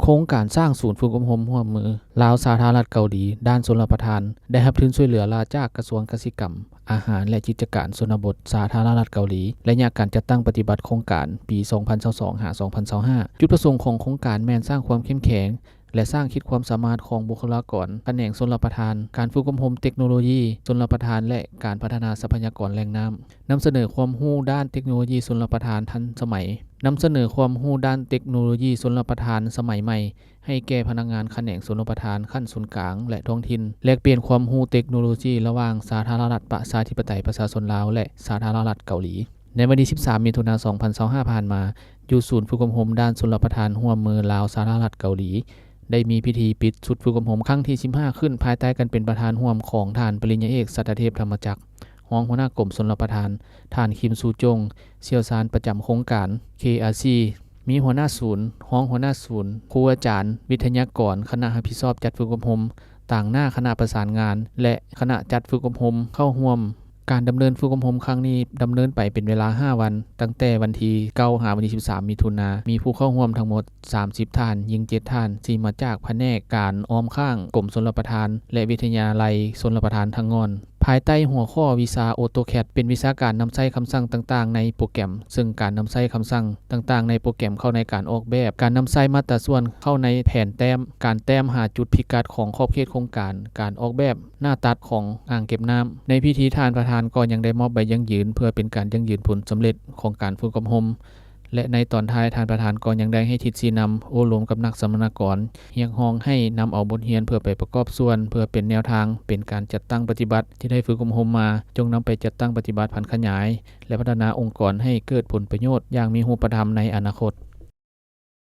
ໂຄງການສ້າງສູນຝຶກອົບຮົມຮ່ວມມືລາວ-ສາທາລະນະລັດເກົາຫຼີ ດ້ານຊົນລະປະທານ ໄດ້ຮັບທຶນຊ່ວຍເຫຼືອລາຈາກກະຊວງກະສິກຳ, ອາຫານ ແລະ ກິດຈະການຊົນນະບົດ ສາທາລະນະລັດເກົາຫຼີ ໄລຍະການຈັດຕັ້ງປະຕິບັດໂຄງການປີສອງພັນຊາວສອງ ຫາ ສອງພັນຊາວຫ້າ. ຈຸດປະສົງຂອງໂຄງການແມ່ນສ້າງຄວາມເຂັ້ມແຂງ ແລະ ສ້າງຂີດຄວາມສາມາດຂອງບຸກຄະລາກອນຂະແໜງຊົນລະປະທານ, ການຝຶກອົບຮົມເຕັກໂນໂລຢີຊົນລະປະທານ ແລະ ການພັດທະນາຊັບພະຍາກອນແຫຼ່ງນ້ຳ. ນຳສະເໜີຄວາມຮູ້ດ້ານເຕັກໂນໂລຢີຊົນລະປະທານທັນສະໄໝ. ນຳສະເໜີຄວາມຮູ້ດ້ານເຕັກໂນໂລຢີຊົນລະປະທານສະໄໝໃໝ່ ໃຫ້ແກ່ພະນັກງານຂະແໜງຊົນລະປະທານຂັ້ນສູນກາງ ແລະ ທ້ອງຖິ່ນ, ແລກປ່ຽນຄວາມຮູ້ເຕັກໂນໂລຢີລະຫວ່າງສາທາລະນະລັດປະຊາທິປະໄຕປະຊາຊົນລາວ ແລະ ສາທາລະນະລັດເກົາຫຼີ. ໃນວັນທີສິບສາມ ມິຖຸນາ ສອງພັນຊາວຫ້າ ຜ່ານມາ, ຢູ່ສູນຝຶກອົບຮົມດ້ານຊົນລະປະທານຮ່ວມມືລາວ-ສາທາລະນະລັດເກົາຫຼີ ໄດ້ມີພິທີປິດຊຸດຝຶກອົບຮົມຄັ້ງທີສິບຫ້າ ຂຶ້ນ ພາຍໃຕ້ການເປັນປະທານຮ່ວມຂອງທ່ານປະລິນຍາເອກ ສັດຕະເທບ ທຳມະຈັກ ຮອງຫົວໜ້າກົມຊົນລະປະທານ, ທ່ານ ຄິມ ຊູຈົງ ຊ່ຽວຊານປະຈຳໂຄງການ ເຄອາຊີ, ມີຫົວໜ້າສູນ, ຮອງຫົວໜ້າສູນ, ຄູອາຈານ, ວິທະຍາກອນ, ຄະນະຮັບຜິດຊອບຈັດຝຶກອົບຮົມ, ຕາງໜ້າຄະນະປະສານງານ ແລະ ຄະນະຈັດຝຶກອົບຮົມເຂົ້າຮ່ວມ. ການດຳເນີນຝຶກອົບຮົມຄັ້ງນີ້ດຳເນີນໄປເປັນເວລາຫ້າວັນ, ຕັ້ງແຕ່ວັນທີເກົ້າ ຫາ ວັນທີສິບສາມ ມິຖຸນາ, ມີຜູ້ເຂົ້າຮ່ວມທັງໝົດສາມສິບທ່ານ, ຍິງເຈັດທ່ານ, ທີ່ມາຈາກພະແນກການອ້ອມຂ້າງກົມຊົນລະປະທານ ແລະ ວິທະຍາໄລຊົນລະປະທານທັງງອນ. ພາຍໃຕ້ຫົວຂໍ້ວິຊາ AutoCAD ເປັນວິຊາການນຳໃຊ້ຄຳສັ່ງຕ່າງໆໃນໂປຣແກຣມ, ເຊິ່ງການນຳໃຊ້ຄຳສັ່ງຕ່າງໆໃນໂປຣແກຣມເຂົ້າໃນການອອກແບບ, ການນຳໃຊ້ມາດຕາສ່ວນເຂົ້າໃນແຜນແຕ້ມ, ການແຕ້ມຫາຈຸດພິກັດຂອງຂອບເຂດໂຄງການ, ການອອກແບບໜ້າຕັດຂອງອ່າງເກັບນ້ຳ. ໃນພິທີ ທ່ານປະທານກໍຍັງໄດ້ມອບໃບຢັ້ງຢືນ ເພື່ອເປັນການຢັ້ງຢືນຜົນສຳເລັດຂອງການຝຶກອົບຮົມ. ແລະ ໃນຕອນທ້າຍ ທ່ານປະທານກໍຍັງໄດ້ໃຫ້ທິດຊີ້ນຳ, ໂອ້ລົມກັບນັກສຳມະນາກອນ, ຮຽກຮ້ອງໃຫ້ນຳເອົາບົດຮຽນເພື່ອໄປປະກອບສ່ວນ ເພື່ອເປັນແນວທາງ, ເປັນການຈັດຕັ້ງປະຕິບັດທີ່ໄດ້ຝຶກອົບຮົມມາ, ຈົ່ງນຳໄປຈັດຕັ້ງປະຕິບັດ, ຜັນຂະຫຍາຍ ແລະ ພັດທະນາອົງກອນໃຫ້ເກີດຜົນປະໂຫຍດຢ່າງມີຮູບປະທຳໃນອະນາຄົດ.